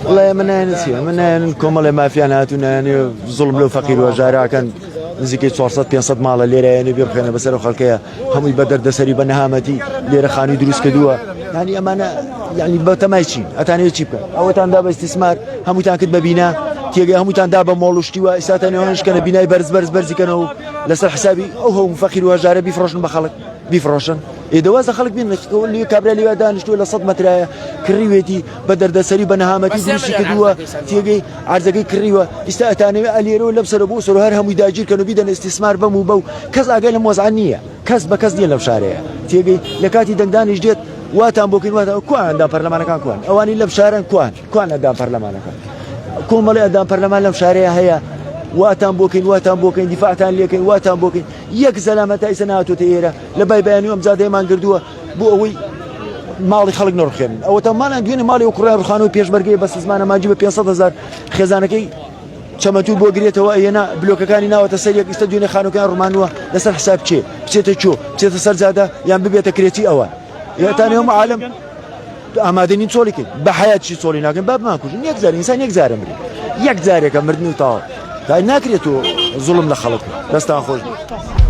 وڵای ئەمە نایەنە چی ئەمە نایەنن کۆمەڵێ مافیان هاتوو نایەنێ زوڵم لەو فەقیر و هەژاراکەن نزیکەی 400 500 ماڵە لێرە یانێ بێخوێنە بەسەر و خەڵکەیە هەمووی بە دەردەسەری بە نەهامەتی لێرە خانووی دروست کردووە یعنی ئەمانە یعنی بە تەمای چین ئەتانەوێت چی بکەن ئەوەتان دا بە ئیستیسمار هەمووتان کرد بە بینا تێگەی هەمووتان دا بە مۆڵ و شتی وا ئێستاتان نوێژکەنە بینای بەرز بەرز بەرزیکەنەوە لەسەر حسابی ئەو هەموو فەقیر و هەژارە بیفرۆشن بە خەڵک بیفرۆشن ئێ دەواز لە خەڵک بین لێ کابرا لێوە دانیشتووە لە 100 مەترایە کڕیوێتی بە دەردەسەری بە نەهامەتی دروستی کردووە تێگەی عەرزەکەی کڕیوە ئیستا ئەتانەوێ ئەلێرەوە لەم سەرە بۆ سەر هەر هەمووی داگیرکەن و بیدەن ئیستیسمار بەم و بەو کەس ئاگای لەم وەزعە نییە کەس بە کەس نییە لەم شارەیە تێگەی لە کاتی دەنگدانیش دێت واتان بۆکەین واتان کوان ئەندام پەرلەمانەکان کوان ئەوانی لەم شارن کوان کوان ئەندام پەرلەمانەکان کۆمەڵی ئەندام پەرلەمان لەم شارەیە هەیە واتان بۆکەین واتان بۆکەین دیفاعتان لێکەین واتان بۆکەین یەک زەلامە تا ئیسە ناتۆتە ئێرە لە بای بەیانی ئەم جادەیەمان گردووە بۆ ئەوەی ماڵی خەڵک نەڕوخێنن ئەوە تا ماڵیان دوێنێ ماڵی و کوڕیان ڕوخانەوە پێشمەرگەی بەس زمانە ماجی بە 500 هزار خێزانەکەی چەمەتوو بۆ گرێتەوە ئەیەنا بلۆکەکانی ناوەتە سەر یەک ئیستا دوێنێ خانوەکان ڕمانووە لەسەر حساب چێ بچێتە چۆ بچێتە سەر جادە یان ببێتە کرێچی ئەوان یاتانێ هەموو عالم ئامادە نین چۆڵی کەین بە حیات چی چۆڵی ناکەن با بمانکوژن یەک جار ئینسان یەک جارە مرێ یەک جارێکە مردن و تاوە ناکرێت و زوڵم لە خەڵک دەستان خۆش بێت.